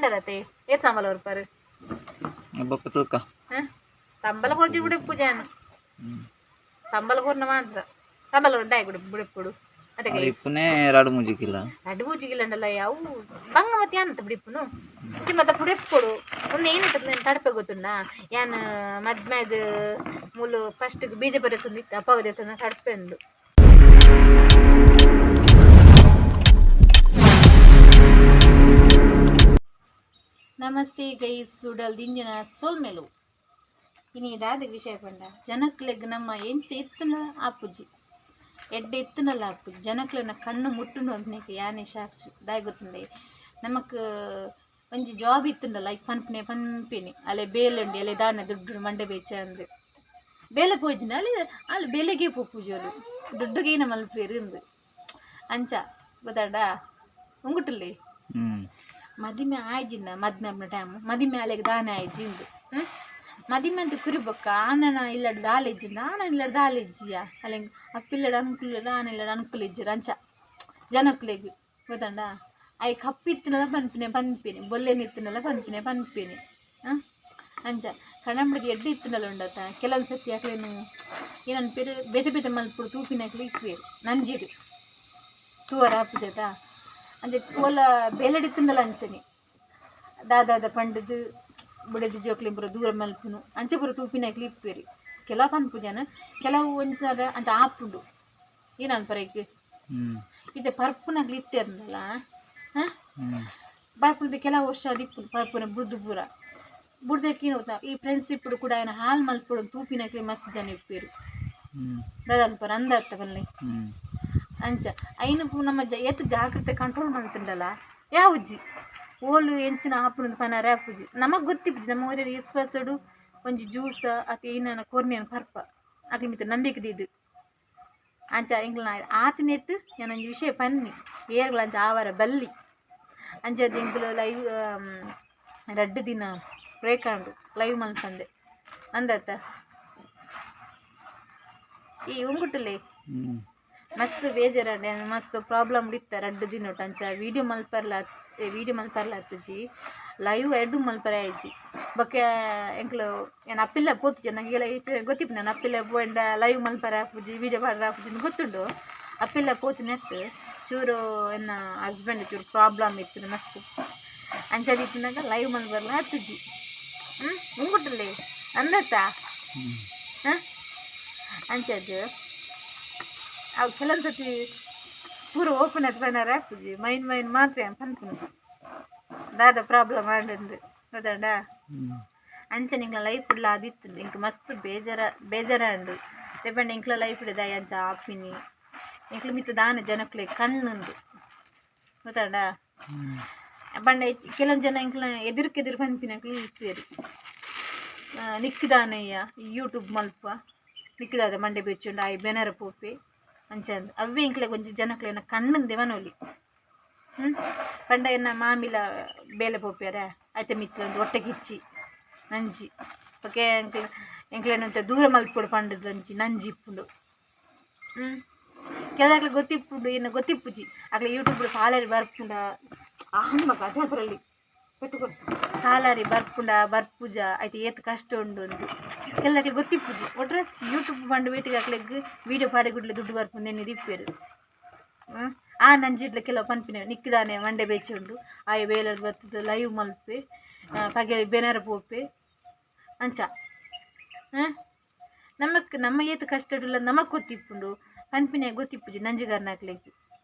ಪಂಡರತೆ ಏತ್ ಸಂಬಳ ಕೊರ್ಪರು? ಬೊಕ್ಕ ತೂಕ. ಸಂಬಳ ಕೊರ್ಜಿ ಬುಡೆಪ್ಪು ಜಾನ. ಸಂಬಳ ಕೊರ್ನ ಮಾತ್ರ ಸಂಬಳ ಉಂಡಾಯ್ ಬಿಡು ಬುಡೆಪ್ಪುಡು ಅದೇ ಗೈಸ್. ಇಪ್ಪುನೆ ರಡ್ಡ್ ಮೂಜಿ ಕಿಲ. ರಡ್ಡ್ ಮೂಜಿ ಕಿಲಂಡಲ ಅವು ಬಂಗ ಮತ್ತೆ ಅಂತ ಬಿಡಿಪ್ಪುನು ಇಂಚ ಮತ್ತೆ ಬುಡೆಪ್ಪುಡು ಉಂದು ಏನಿತ್ತು ನಾನು ತಡಪೆ ಗೊತ್ತುಂಡ ಯಾನ್ ಮದ್ಮೆದ್ ಮೂಲು ಫಸ್ಟ್ ಬೀಜ ಬರೆಸೊಂದಿತ್ತು ಅಪ್ಪಾಗ ದೇವಸ್ಥಾನ ತಡಪೆ ಉಂಡು. ನಮಸ್ತೆ ಗೈಸ್, ಉಡಲ್ ದಿಂಜಿನ ಸೊಲ್ಮೆಲು. ಇನಿ ದಾದ ವಿಷಯ ಪಂಡ ಜನಕ್ಲೆಗ್ ನಮ್ಮ ಎಂಚ ಇತ್ತುಂಡ ಆಪುಜಿ, ಎಡ್ಡೆ ಇತ್ತುಂಡಲ ಆಪುಜಿ, ಜನಕ್ಲೆನ ಕಣ್ಣು ಮುಟ್ಟುಂಡು ಅಂದ್ನೇಕ್ ಯಾನೆ ಸಾಕ್ಷಿ. ದಾಯೆ ಗೊತ್ತುಂಡೆ, ನಮಕ್ ಒಂಜಿ ಜಾಬ್ ಇತ್ತುಂಡಲ ಐಕ್ ಪನ್ಪಿನಿ ಪನ್ಪಿನಿ ಅಲೆ ಬೇಲೆ ಉಂಡು ಅಲೆ ದಾನೆ ದುಡ್ಡು ಮಂಡೆ ಬೇಚ ಅಂದ್ ಬೇಲೆ ಪೋಯಿಜಿಂಡ ಅಲ್ಲಿ ಅಲ್ಲಿ ಬೇಲೆಗೆ ಪೋಪುಜೋಲು ದುಡ್ಡುಗೇನ ಮಲ್ಪೇರು ಇಂದು ಅಂಚ ಗೊತ್ತಾಂಡ ಉಂಗುಟುಲ್ಲೆ. ಮದಿಮೆ ಆಯ್ಜಿಂದ ಮದ್ಮೆ ಆಪುನ ಟೈಮ್ ಮದಿಮೆ ಅಲೆಗ್ ದಾನೆ ಆಯ್ಜಿ ಉಂದು ಮದಿಮೆ ಅಂತ ಕುರಿ ಬೊಕ್ಕ ಆನನ ಇಲ್ಲಡ್ ದಾಲ ಇಜ್ಜಿಂದ ಆನನ ಇಲ್ಲಡ್ ದಾಲ ಇಜ್ಜಿಯ ಅಲೆಗ್ ಅಪ್ಪಿಲ್ಲಡ್ ಅನ್ಕುಲ್ ಆನ ಇಲ್ಲಡ್ ಅನ್ಕುಲ್ ಇಜ್ಜಿರ ಅಂಚ ಜನಕ್ಲೆಗ್ ಗೊತ್ತಂಡ ಐಕ್ ಕಪ್ಪಿತ್ತಿನಲ ಪನ್ಪಿನಿ ಪನ್ಪಿನಿ ಬೊಲ್ಲೆನ್ ಇತ್ತಿನಲ ಪನ್ಪಿನಿ ಪನ್ಪಿನಿ ಅಂಚ ಕಣಂಬುಡ್ದು ಎಡ್ಡೆ ಇತ್ತಿನಲ ಉಂಡತ. ಕೆಲವೊಂದು ಸರ್ತಿ ಅಕ್ಲೆನ್ ಏನನ್ಪೆರ್ ಬೇತೆ ಬೇತೆ ಮಲ್ಪುಡು ತೂಪಿನಕ್ಲು ಇಪ್ಪುವೆರ್ ನಂಜಿಡ್ ತೂವರ ಆಪುಜತ ಅಂಚ ಓಲ ಬೇಲೆಡ್ ಇತ್ತಿಂಡಲ ಅಂಚನೆ ದಾದಾದ ಪಂಡುದು ಬುಡೆದಿ ಜೋಕ್ಲೆನ್ ಪೂರ ದೂರ ಮಲ್ಪುನು ಅಂಚ ಪೂರ ತೂಪಿನಕ್ಲು ಇಪ್ಪುವೆರ್. ಕೆಲವು ಪನ್ಪುಜನ ಕೆಲವು ಒಂಜಿ ಸಲ ಅಂಚ ಆಪುಂಡು ಏನನ್ಪರ ಐಕ್ ಇತ್ತೆ ಪರ್ಪುನಕ್ಲು ಇತ್ತೆರ್ಂಡಲ ಬರ್ಪುನದ ಕೆಲವು ವರ್ಷ ಅದು ಇಪ್ಪುಂಡು ಪರ್ಪುನ ಬುಡ್ದು ಪೂರ ಬುಡ್ದಕ್ಕೆ ಈ ಫ್ರೆಂಡ್ಶಿಪ್ ಕೂಡ ಆಯ್ನ ಹಾಲ್ ಮಲ್ಪೊಡು ತೂಪಿನಕ್ಲೆ ಮಸ್ತ್ ಜನ ಇಪ್ಪುವೆರ್. ದಾದ ಅನ್ಪರ ಅಂದತ್ತ ಪನ್ಲೆ ಅಂಚ ಐನು ಪೂ ನಮ್ಮ ಏತ್ ಜಾಗ್ರತೆ ಕಂಟ್ರೋಲ್ ಮಲ್ತುಂಡಲ ಯಾವುಜಿ ಓಲು ಎಂಚಿನ ಆಪುಂಡು ಪನರೆ ಆಪುಜಿ ನಮಕ್ ಗೊತ್ತಿಪ್ಪುಜಿ. ನಮ್ಮ ಒರಿಯನ ವಿಶ್ವಾಸಡು ಒಂಜಿ ಜ್ಯೂಸ ಅತ್ ಏನಾನ ಕೊರ್ನಿಯನ್ ಪರ್ಪ ಅಕ್ಲೆ ಮಿತ್ತ್ ನಂಬಿಕೆ ದೀದ್ ಅಂಚ ಎಂಕ್ಲ್ನ ಆತಿನೆಟ್ ಯಾನೊಂಜಿ ವಿಷಯ ಪನ್ನಿ ಏರ್ಗ್ಲ ಅಂಚ ಆವರ ಬಲ್ಲಿ ಅಂಚಾದ್ ಎಂಕುಲು ಲೈವ್ ರಡ್ಡ್ ದಿನ ಬ್ರೇಕ್ ಆಂಡ್ ಲೈವ್ ಮಲ್ಪಂದೆ ಅಂದತ್ತ ಈ ಉಂಗುಟುಲೆ ಮಸ್ತ್ ಬೇಜಾರಾಂಡ್. ಯಾನ್ ಮಸ್ತ್ ಪ್ರಾಬ್ಲಮ್ ಇತ್ತ ರಡ್ಡ್ ದಿನೊಟ್ ಅಂಚ ವೀಡಿಯೋ ಮಲ್ಪರ್ಲ ವೀಡಿಯೋ ಮಲ್ಪರ್ಲ ಅತ್ತುಜಿ ಲೈವ್ ಎಡ್ದು ಮಲ್ಪರೆ ಆಯ್ಜಿ. ಬೊಕ್ಕ ಎಂಕ್ಲು ಯಾನ್ ಅಪ್ಪಿಲ್ಲ ಪೋತುಜಿ ನಂಗೆಲ ಗೊತ್ತಿಪ್ಪು ನಾನು ಅಪ್ಪಿಲ್ಲ ಪೋಂಡ ಲೈವ್ ಮಲ್ಪರೆ ಆಪುಜಿ ವೀಡಿಯೋ ಪಾಡ್ರೆ ಆಪುಜಿ ಅಂದ್ ಗೊತ್ತುಂಡು. ಅಪ್ಪಿಲ್ಲ ಪೋತಿನತ್ ಚೂರು ಎನ್ನ ಹಸ್ಬೆಂಡ್ ಚೂರು ಪ್ರಾಬ್ಲಮ್ ಇತ್ತು ಮಸ್ತ್ ಅಂಚಾದ್ ಇತ್ತಿನಾಗ ಲೈವ್ ಮಲ್ಪರ್ಲ ಆತುಜಿ. ಉಂಗುಟುಲ್ಲೆ ಅಂದತ್ತ ಅಂಚಾದ್ ಅವು ಕೆಲವೊಂದು ಸತಿ ಪೂರ ಓಪನ್ ಆತ್ ಪನರೆ ಆಪುಜಿ ಮೈನ್ ಮೈನ್ ಮಾತ್ರ ಯಾನ್ ಪನ್ಪುನು ದಾದ ಪ್ರಾಬ್ಲಮ್ ಆಂಡಂದು ಗೊತ್ತಾಂಡ. ಅಂಚನೆ ಎಂಕ್ಲ ಲೈಫ್ ಡ್ಲ ಆದಿತ್ತುಂಡು ಎಂಕ್ ಮಸ್ತ್ ಬೇಜಾರ ಬೇಜಾರಾಂಡ್ ದಾಯೆ ಎಂಕ್ಲ ಲೈಫ್ ಡ್ ದಾಯೆ ಅಂಚ ಆಪಿನಿ ಎಂಕ್ಲ ಮಿತ್ತ್ ದಾನೆ ಜನಕ್ಲೆಗ್ ಕಣ್ಣುಂದು ಗೊತ್ತಾಂಡ. ಪಂಡ ಕೆಲವೊಂದು ಜನ ಎಂಕ್ಲ ಎದುರುಕ್ ಎದುರು ಪನ್ಪಿನಕ್ಲು ಇಪ್ಪುವೆರ್ ನಿಕ್ಕ್ ದಾನೆಯ್ಯ ಯೂಟ್ಯೂಬ್ ಮಲ್ಪ ನಿಕ್ಕ್ ದಾದ ಮಂಡೆ ಬೆಚ್ಚುಂಡು ಆಯೆ ಬೆನರ ಪೋಪೆ ಅಂಚಂದ್ ಅವ್ವೆ ಎಂಕ್ಲೆಗ್ ಒಂಜಿ ಜನಕ್ಲೆನ ಕಣ್ಣುಂದೆ ಪನೊಲಿ. ಪಂಡ ಎನ್ನ ಮಾಮಿಲ ಬೇಲೆ ಪೋಪೆರ ಐತ ಮಿತ್ತ್ ಒಂಜಿ ಒಟ್ಟೆ ಕಿಚ್ಚಿ ನಂಜಿ ಬೊಕ ಎಂಕ್ಲ ಎಂಕ್ಲೆನ ಒಂತೆ ದೂರ ಮಲ್ಪೊಡು ಪಂಡುದು ಒಂಜಿ ನಂಜಿ ಇಪ್ಪುಂಡು. ಕೆಲವಕ್ಲೆಗ್ ಗೊತ್ತಿಪ್ಪುಂಡು ಎನ್ನ ಗೊತ್ತಿಪ್ಪುಜಿ ಅಕ್ಲೆ ಯೂಟ್ಯೂಬ್ ಸಾಲರಿ ಬರ್ಪುಂಡ ಆನ್ ಮಗ ಅಜಾದ್ರಲ್ಲಿ ಪೆಟ್ಟುಕೊಡು ಸಾಲರಿ ಬರ್ಪುಂಡ ಬರ್ಪುಜ ಐತ ಏತ್ ಕಷ್ಟ ಉಂಡು ಅಂದು ಕೆಲವಕ್ಲೆಗ್ ಗೊತ್ತಿಪ್ಪುಜಿ ಒಟ್ರಾಸಿ ಯೂಟ್ಯೂಬ್ ಪಂಡ ವೀಟಿಗೆ ಅಕ್ಲೆಗ್ ವೀಡಿಯೋ ಪಾಡಿ ಕೂಡ್ಲೆ ದುಡ್ಡು ಬರ್ಪುಂಡು ಎನ್ನಿದ್ ಇಪ್ಪುವೆರ್. ಆ ನಂಜಿಡ್ಲ ಕೆಲವು ಪನ್ಪಿನ ನಿಕ್ಕ್ ದಾನೆ ಮಂಡೆ ಬೇಚ ಉಂಡು ಆಯೆ ಬೇಲೆಡ್ ಬತ್ತುದು ಲೈವ್ ಮಲ್ಪೆ ಪಗೆಲ್ ಬೆನರ ಪೋಪೆ ಅಂಚ ನಮಕ್ ನಮ್ಮ ಏತ್ ಕಷ್ಟಡುಲ್ಲ ನಮಕ್ ಗೊತ್ತಿಪ್ಪುಂಡು ಪನ್ಪಿನ ಗೊತ್ತಿಪ್ಪುಜಿ ನಂಜಿಗಾರನಕ್ಲೆಗ್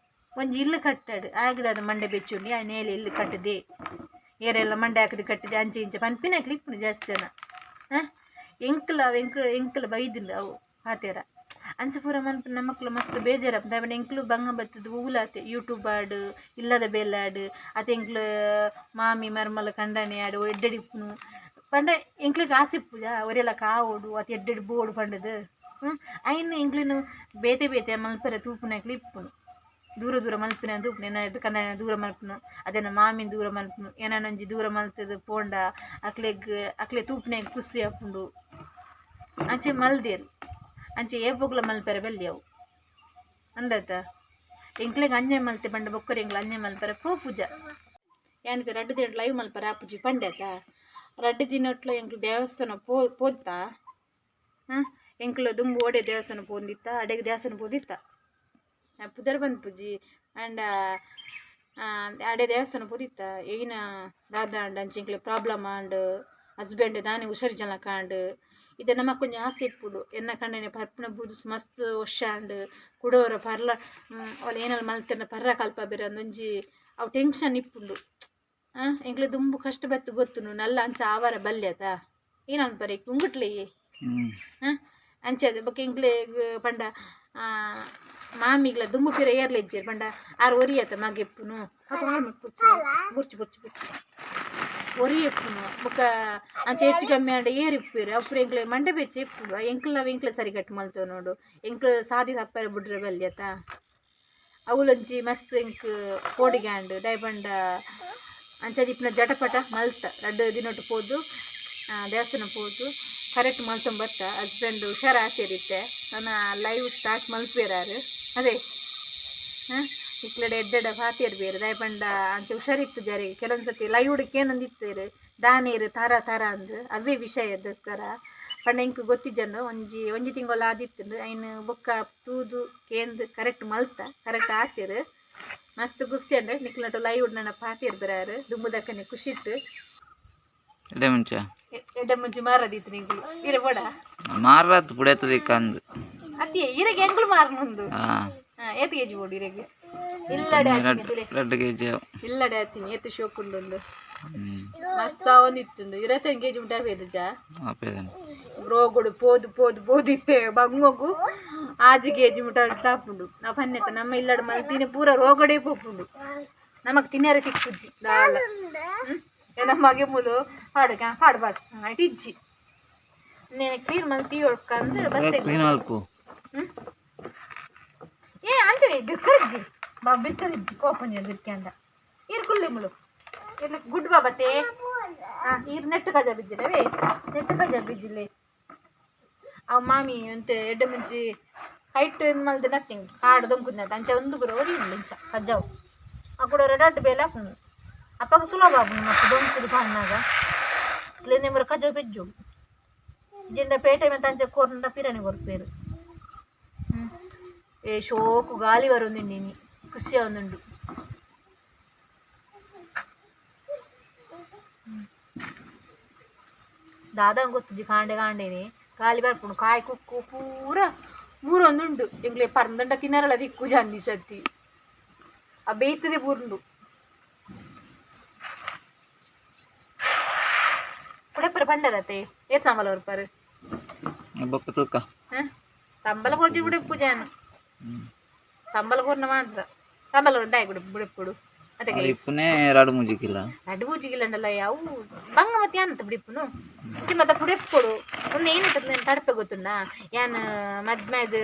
ಒಂಜಿ ಇಲ್ಲ್ ಕಟ್ಟಡ್ ಆಯಗ್ ದಾದ ಮಂಡೆ ಬೆಚ್ಚುಂಡು ಆಯೆ ನೇಲೆ ಇಲ್ಲ್ ಕಟ್ಟುದೆ ಏರೆಲ್ಲ ಮಂಡೆ ಹಾಕುದು ಕಟ್ಟಿದೆ ಅಂಚ ಇಂಚ ಪನ್ಪಿನಕ್ಲು ಇಪ್ಪುಂಡು ಜಾಸ್ತಿ ಜನ. ಎಂಕ್ಲ ಎಂಕ್ ಎಂಕ್ಲ ಬೈದುಂಡು ಅವು ಪಾತೆರ ಅಂಚ ಪೂರ ಮನ್ಪುನ ನಮಕ್ಲ ಮಸ್ತ್ ಬೇಜಾರಾಪುಂಡು ದಾಯೆ ಪಂಡ ಎಂಕ್ಲು ಬಂಗ ಬತ್ತುದು ಓಲಾತೆ ಯೂಟ್ಯೂಬ್ ಆಡ್ ಇಲ್ಲದ ಬೇಲೆ ಆಡ್ ಅತೆ ಎಂಕ್ಲು ಮಾಮಿ ಮರ್ಮಲ್ ಕಂಡನಿ ಆಡ್ ಎಡ್ಡೆಡ್ ಇಪ್ಪುನು ಪಂಡ ಎಂಕ್ಲೆಗ್ ಆಸೆ ಇಪ್ಪುಜ ಒರಿಯಲ ಕಾವೊಡು ಅತ್ ಎಡ್ಡೆಡ್ ಬೋಡು ಪಂಡುದು. ಐನ್ ಎಂಕ್ಲೆನ್ ಬೇತೆ ಬೇತೆ ಮಲ್ಪೆರೆ ತೂಪುನಕ್ಲು ಇಪ್ಪುನು ದೂರ ದೂರ ಮಲ್ಪಿನ ತೂಪುನು ಎನ್ನ ಕಂಡನಿ ದೂರ ಮಲ್ಪುನು ಅದೇನ ಮಾಮಿನ್ ದೂರ ಮಲ್ಪುನು ಎನನೊಂಜಿ ದೂರ ಮಲ್ತುದು ಪೋಂಡ ಅಕ್ಲೆಗ್ ಅಕ್ಲೆ ತೂಪುನೆಗ್ ಖುಷಿ ಆಪುಂಡು ಅಂಚೆ ಮಲ್ದೆರ್ ಅಂಚೆ ಏಪೊಗ್ಲ ಮಲ್ಪೆರೆ ಬಲ್ಲಿ ಅವು ಅಂದತ ಎಂಕ್ಲೆಗ್ ಅಂಜೆ ಮಲ್ತೆ ಪಂಡ ಬೊಕ್ಕರೆ ಎಂಕ್ಲ ಅಂಜೆ ಮಲ್ಪೆರೆ ಪೋಪುಜ. ಯಾನಿತ ರಡ್ಡು ದಿನ ಲೈವ್ ಮಲ್ಪರ ಆಪುಜಿ ಪಂಡ್ಯತ ರಡ್ಡು ದಿನಟ್ಲ ಎಂಕ್ಲು ದೇವಸ್ಥಾನ ಪೋತ್ತ ಹಾಂ ಎಂಕ್ಲು ದುಂಬು ಓಡೆ ದೇವಸ್ಥಾನ ಪೋಂದಿತ್ತ ಅಡೆಗೆ ದೇವಸ್ಥಾನ ಪೋದಿತ್ತ ಪುದರ್ ಬಂದ್ಪುಜಿ ಆಂಡ ಅಡೆ ದೇವಸ್ಥಾನ ಪೋದಿತ್ತ ಏನ ದಾದ ಅಂಡ್ ಅಂಚ ಎಂಕ್ಲೆ ಪ್ರಾಬ್ಲಮ್ ಆಂಡ್ ಹಸ್ಬೆಂಡ್ ದಾನೆ ಹುಷಾರು ಜನ ಕಾಂಡ್ ಇದು ನಮಕ್ ಕೊಂಚ ಆಸೆ ಇಪ್ಪುಡು ಎನ್ನ ಕಂಡನೆ ಪರ್ಪುನ ಬುಡ್ದು ಮಸ್ತ್ ವರ್ಷ ಆಂಡ್ ಕುಡೋರ ಪರ್ಲ ಅವಳು ಏನಲ್ಲಿ ಮಲ್ತಿರ್ನ ಪರ್ರ ಕಲ್ಪ ಬೇರೆ ಒಂದೊಂಜಿ ಅವು ಟೆನ್ಷನ್ ಇಪ್ಪುಂಡು ಎಂಕ್ಲೆ ದುಂಬು ಕಷ್ಟ ಬತ್ತು ಗೊತ್ತುನು ನಲ್ಲ ಅಂಚ ಆವಾರ ಬಲ್ಯತ ಏನನ್ಪರೆ ಉಂಗುಟ್ಲೆ ಅಂಚೆ ಬೊಕ ಎಂಕ್ಲೆ ಪಂಡ ಮಾಮಿಗ್ಲ ದುಂಬು ಪಿರ ಏರ್ಲೆ ಇಜ್ಜೆರ್ ಪಂಡ ಆರ್ ಒರಿಯತ ಮಗೆಪ್ಪುನು ಬುರ್ಚು ಬುರ್ಚು ಬುರ್ಚು ಒರಿಯಪ್ಪುನು ಬೊಕ ಅಂಚೆ ಹೆಚ್ಚು ಕಮ್ಮಿ ಆಂಡ ಏರಿಪ್ಪೇರು ಅಪ್ಪು ಎಂಕ್ಲೆ ಮಂಡೆ ಬೆಚ್ಚ ಇಪ್ಪುಡು ಎಂಕ್ಲ ಎಂಕ್ಲೆ ಸರಿ ಕಟ್ಟು ಮಲ್ತೇವೆ ನೋಡು ಎಂಕ್ಲು ಸಾದಿ ತಪ್ಪರೆ ಬುಡ್ರೆ ಬಲ್ಯತ ಅವಲೊಂಜಿ ಮಸ್ತ್ ಎಂಕ್ ಕೋಡಿಗ್ಯಾಂಡ್ ದಯಪಂಡ ಅಂಚ ದಿಪ್ಪುನ ಜಟಪಟ ಮಲ್ತ ರಡ್ಡು ದಿನೊಟ್ಟು ಪೋದು ದೇವಸ್ಥಾನ ಪೋದು ಕರೆಕ್ಟ್ ಮಲ್ತೊಂಬತ್ತ ಹಸ್ಬೆಂಡ್ ಹುಷಾರು ಆಚರಿತ್ತೆ ನನ್ನ ಲೈವ್ ಸ್ಟಾರ್ಟ್ ಮಲ್ಪೇರಾರು ಅದೇ ಹಾಂ ಇಕ್ಲಡೆ ಎಡ್ಡೆಡ ಫಾತಿಯರ್ ಬೇರೆ ದಯಪಂಡ ಅಂಚ ಹುಷಾರಿತ್ತು ಜಾರಿಗೆ ಕೆಲವೊಂದು ಸತಿ ಲೈವ್ ಹುಡುಕೇನೊಂದಿತ್ತೇರು ದಾನೇರು ತಾರ ತಾರ ಅಂದು ಅವೇ ವಿಷಯದೋಸ್ಕರ ಪಂಡ ಎಂಕ್ ಗೊತ್ತಿಜ್ಜಂಡು ಒಂಜಿ ಒಂಜಿ ತಿಂಗಳು ಆದಿತ್ತುಂಡು ಐನು ಬೊಕ್ಕ ತೂದು ಕೇಂದ್ ಕರೆಕ್ಟ್ ಮಲ್ತ ಕರೆಕ್ಟ್ ಆತಿರು ಮಸ್ತ್ ಖುಷಿ ಅಂಡ್ ನಿಕ್ಲಟು ಲೈವ್ ನನ್ನ ಪಾತಿಯರ್ ಬರಾರು ದುಂಬುದಕ್ಕನೆ ಖುಷಿಟ್ಟು ಎಡೆ ಮುಂಚೆ ಎಡ್ಡೆ ಮುಂಚೆ ಮಾರದಿತ್ತು ನಿಂಗಳು ಇರ ಬೋಡ ಮಾರತ್ ಪುಡೆತದ ಕಂದು ಅತ್ತಿ ಇರಗೆ ಎಂಗ್ಳು ಮಾರ್ ಮುಂದು ಹಾಂ ಏತ್ ಕೆಜಿ ಬೋಡು ಇರಗೆ ಇಲ್ಲಡೆ ಹಾಕ್ತೀನಿ ತುಲೆ 2 ಕೆಜಿ ಇಲ್ಲಡೆ ಹಾಕ್ತೀನಿ ಏತ್ ಶೋಕುಂಡೊಂದು ಮಸ್ತ್ ಒಂದಿತ್ತುಂದು 25 ಕೆಜಿ ಉಂಟಾ ಬೇದುಜಾ ರೋಗುಡು ಪೋದು ಪೋದು ಪೋದಿತ್ತೆ ಬಂಗೋಗು ಆಜಿ ಕೆಜಿ ಮುಟ ತಾಪುಂಡು ನಾವು ಪನ್ನೆತ್ತ ನಮ್ಮ ಇಲ್ಲಡ ಮಲ್ತಿನ ಪೂರ ರೋಗಡೆ ಪೋಪುಂಡು ನಮಗ್ ತಿನ್ನರ ತಿಕ್ಕುಜ್ಜಿ ದಾಲ ನಮ್ಮ ಮಗೆ ಮುಲು ಪಾಡು ಪಾಡು ಪಾಡು ಆಯ್ತು ಇಜ್ಜಿ ನೇನೆ ಕ್ಲೀನ್ ಮಲ್ತಿ ಒಳ್ಕಂದು ಬತ್ತೆ ಕ್ಲೀನ್ ಮಲ್ಪು ಏ ಅಂಚನೆ ಬಿರ್ಕರಿಜ್ಜಿ ಬಾ ಬಿರ್ಕರಿಜ್ಜಿ ಕೋಪನಿಯಲ್ಲಿ ಬಿರ್ಕ್ಯಾಂಡ ಇರ್ ಕುಲ್ಲೆ ಮುಳು ಇರ್ಲಿ ಗುಡ್ ಬಾ ಬತ್ತೆ ಹಾಂ ಇರ್ ನೆಟ್ಟು ಕಜ ಬಿಜ್ಜಿಡವೇ ನೆಟ್ಟು ಕಜ ಬಿಜ್ಜಿಲೆ ಅವ್ ಮಾಮಿ ಅಂತೆ ಎಡ್ಡೆ ಮುಂಚಿ ಕೈಟ್ ಮಲ್ದ ನಥಿಂಗ್ ಕಾಡು ದೊಂಕುದ್ನ ಅಂಚ ಒಂದು ಬರೋ ಒರಿ ಇಂಚ ಕಜ್ಜಾವು ಆ ಕೂಡ ರೆಡಾಟ್ ಬೇಲೆ ಹಾಕುನು ಅಪ್ಪಗ ಸುಲಭ ಆಪುಂಡು ಮತ್ತು ದೊಂಕುದು ಪಾನ್ನಾಗ ಇಲ್ಲೇ ಕಜಾವು ಪೆಜ್ಜು ಜಿಂಡ ಪೇಟೆ ಮತ್ತೆ ಅಂಚೆ ಕೋರ್ನಂಡ ಪಿರಾಣಿ ಕೊರ್ಪೇರು ಏ ಶೋಕು ಗಾಲಿ ಬರೋದುಂಡು ಖುಷಿ ಆವೊಂದುಂಡು ದಾದ ಗೊತ್ತುಜಿ ಕಾಂಡೆ ಕಾಂಡೇನೆ ಗಾಲಿ ಬರ್ಪುಂಡು ಕಾಯಿ ಕುಕ್ಕು ಪೂರ ಊರೊಂದುಂಡು ಎಂಗ್ಲೆ ಪರ್ಂದಂಡ ತಿನ್ನರಲ್ಲ ದಿಕ್ಕು ಜಾಂದಿ ಸತ್ತಿ ಆ ಬೇಯ್ತದೆ ಪೂರುಂಡು ಕುಡೆಪ್ಪರ ಪಂಡರತೆ ಏತ್ ಸಂಬಳ ಬರ್ಪಾರು ಬೊಕ್ಕ ತೂಕ ಹಾಂ ಸಂಬಳ ಕೊರ್ಜಿ ಬುಡೆಪ್ಪು ಜಾನು ಸಂಬಳ ಕೊರ್ನ ಮಾತ್ರ ಸಂಬಳ ಉಂಟಾಯ್ ಗುಡ ಬುಡೆಪ್ಪುಡು ಅದೇ ಇಪ್ಪುನೇ 2 3 ಕಿಲ 2 3 ಕಿಲ ಅಂಡಲ್ಲ ಯಾವ ಬಂಗ ಮತ್ತೆ ಅಂತ ಬಿಡಿಪ್ಪುನು ಮತ್ತೆ ಪುಡೆಪ್ಪುಡು ಒಂದು ಏನಿತ್ತು ನಾನು ತಡಪೆ ಗೊತ್ತುಂಡ ಯಾನ್ ಮದ್ಮೆದ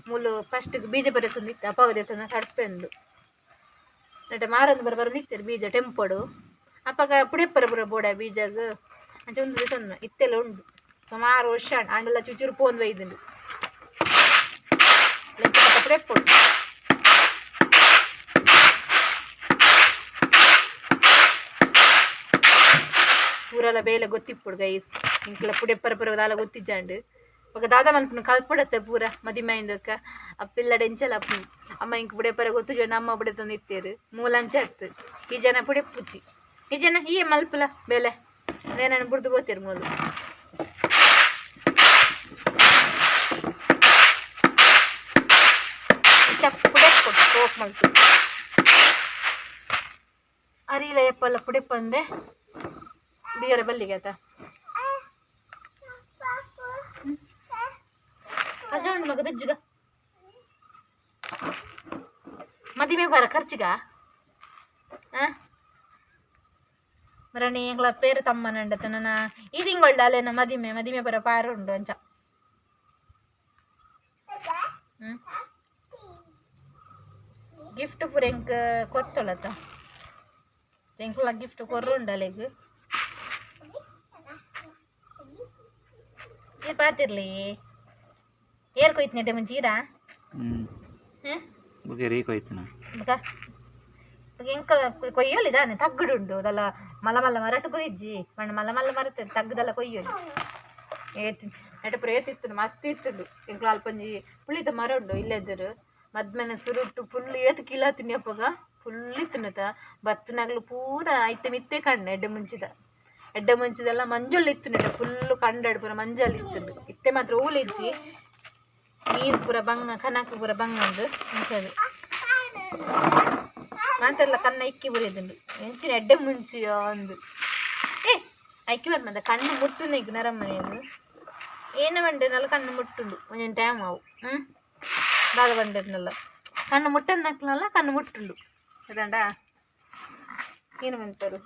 ಮೂಲು ಫಸ್ಟ್ ಬೀಜ ಬರೆಸೊಂದಿತ್ತು ಅಪ್ಪಾಗ ದೇವಸ್ಥಾನ ತಡಪೆ ಅಂದು ನಟ ಮಾರೊಂದು ಬರ ಬರ ನಿಕ್ತಾರೆ ಬೀಜ ಟೆಂಪೋಡು ಅಪ್ಪಾಗ ಪುಡೆಪ್ಪರ ಬರ ಬೋಡ ಬೀಜಗ ಅಂಚ ಒಂದು ತಂದು ಇತ್ತೆಲ್ಲ ಉಂಡು ಸುಮಾರು ವರ್ಷ ಅಂಡೆಲ್ಲ ಚುಚುರು ಪೋಂದು ಒಯ್ದುಂಡು ಪುಡೆಪ್ಪುಡು ಊರೆಲ್ಲ ಬೇಲೆ ಗೊತ್ತಿಪ್ಪುಡು ಗೈಸ್ ಇಂಕ್ಲ ಪುಡೆಪ್ಪರ ಪುರ ದಾಲ ಗೊತ್ತಿಜ್ಜಾಂಡು ఒక ದಾದ ಮನ್ಪುನು ಕಲ್ಪಡತ್ತೆ ಪೂರ ಮದಿಮೈಂದಕ್ಕ ಅಪ್ಪಿಲ್ಲಡೆ ಎಂಚಲ ಅಪ್ಪು ಅಮ್ಮ ಇಂಕ್ ಪುಡೆಪ್ಪರ ಗೊತ್ತು ಜನ ಅಮ್ಮ ಪುಡೆ ತಂದು ಇತ್ತೇರು ಮೂಲಂಚ ಅತ್ತು ಈ ಜನ ಪುಡೆಪ್ಪುಚ್ಚಿ ಈ ಜನ ಈ ಮಲ್ಪುಲ ಬೇಲೆ ನೇನನ್ನು ಬುಡ್ದು ಗೋತಿರು ಮೂಲು ಚಪ್ಪು ಪುಡೆ ಕೊಟ್ಟು ಕೋಕ್ ಮಲ್ತು ಅರಿಲ ಎಪ್ಪಲ್ಲ ಪುಡೆಪ್ಪಂದೆ ಬಿಯರ ಬಲ್ಲಿಗೆ ಆತ ಅಜೋಣ್ ಮಗ ಬೆಜ್ಜುಗ ಮದಿಮೆ ಬರ ಖರ್ಚಿಗ ಮರಣಿ ಎಂಗ್ಲ ಪೇರು ತಮ್ಮನಂಡತ ನನ್ನ ಈ ತಿಂಗಳ ಅಲ್ಲೇನ ಮದಿಮೆ ಮದಿಮೆ ಬರ ಪಾರು ಉಂಡು ಅಂಚ ಗಿಫ್ಟ್ ಪೂರ ಎಂಕ್ ಕೊತ್ತೊಳತ ಎಂಕುಲ ಗಿಫ್ಟ್ ಕೊರ್ರುಂಡು ಅಲೆಗ್ ಈ ಪಾತಿರ್ಲಿ ಏರ್ ಕೊಯ್ತು ನೆಟ್ಟೆ ಮುಂಚೆ ಈರಾ ಓಕೆ ರೀ ಕೊಯ್ತನ ಬಕ ಎಂಕ ಕೊಯ್ಯೊಲಿ ದಾನೆ ತಗ್ಗುಡುಂಡು ದಲ್ಲ ಮಲ್ಲ ಮಲ್ಲ ಮರಟ್ ಪುರಿಜ್ಜಿ ಮಣ್ಣ ಮಲ್ಲ ಮಲ್ಲ ಮರತ ತಗ್ಗುದಲ್ಲ ಕೊಯ್ಯೊಲಿ. ಏತ್ ನೆಟ ಪೂರ ಏತ್ ಇತ್ತುಂಡು ಮಸ್ತ್ ಇತ್ತುಂಡು. ಎಂಕ್ಲ ಅಲ್ಪೊಂಜಿ ಪುಳಿತ ಮರ ಉಂಡು ಇಲ್ಲೆದುರು ಮದ್ಮೆನ ಸುರುಟ್ಟು ಫುಲ್ ಏತ್ ಕಿಲ ತಿನ್ನಿ ಅಪಗ ಫುಲ್ ಇತ್ತುಂಡತ ಬತ್ತನಗ್ಲು ಪೂರ ಐತೆ ಮಿತ್ತೆ ಕಣ್ಣು ಎಡ್ಡೆ ಮುಂಚಿದ ಎಡ್ಡೆ ಮುಂಚಿದೆಲ್ಲ ಮಂಜೊಳ್ಳು ಇತ್ತುಂಡು ಫುಲ್ಲು ಕಂಡಡ್ ಪೂರ ಮಂಜಲ್ ಇತ್ತುಂಡು. ಇತ್ತೆ ಮಾತ್ರ ಓಲಿಜ್ಜಿ ನೀರು ಪೂರ ಬಂಗ ಕನಕ ಪೂರ ಬಂಗ ಉಂಡು ಅಂಚದು ಮಾತೆಲ್ಲ ಕಣ್ಣ ಇಕ್ಕಿ ಬುರಿಯದುಂಡು ಎಂಚಿನ ಎಡ್ಡೆ ಮುಂಚಿ ಅಂದು. ಏ ಐಕ್ಕಿ ಬರ್ಮದ ಕಣ್ಣು ಮುಟ್ಟು ಈಗ ನರಮನೆಯದು ಏನ ಬಂಡೆನಲ್ಲ ಕಣ್ಣು ಮುಟ್ಟುಂಡು ಒಂಜೊಂದು ಟೈಮ್ ಅವು. ದಾದ ಬಂಡೆನಲ್ಲ ಕಣ್ಣು ಮುಟ್ಟಂದಕ್ಲಲ್ಲ ಕಣ್ಣು ಮುಟ್ಟುಂಡು ಅದಂಡ ಏನು ಬಂತಾರೆ.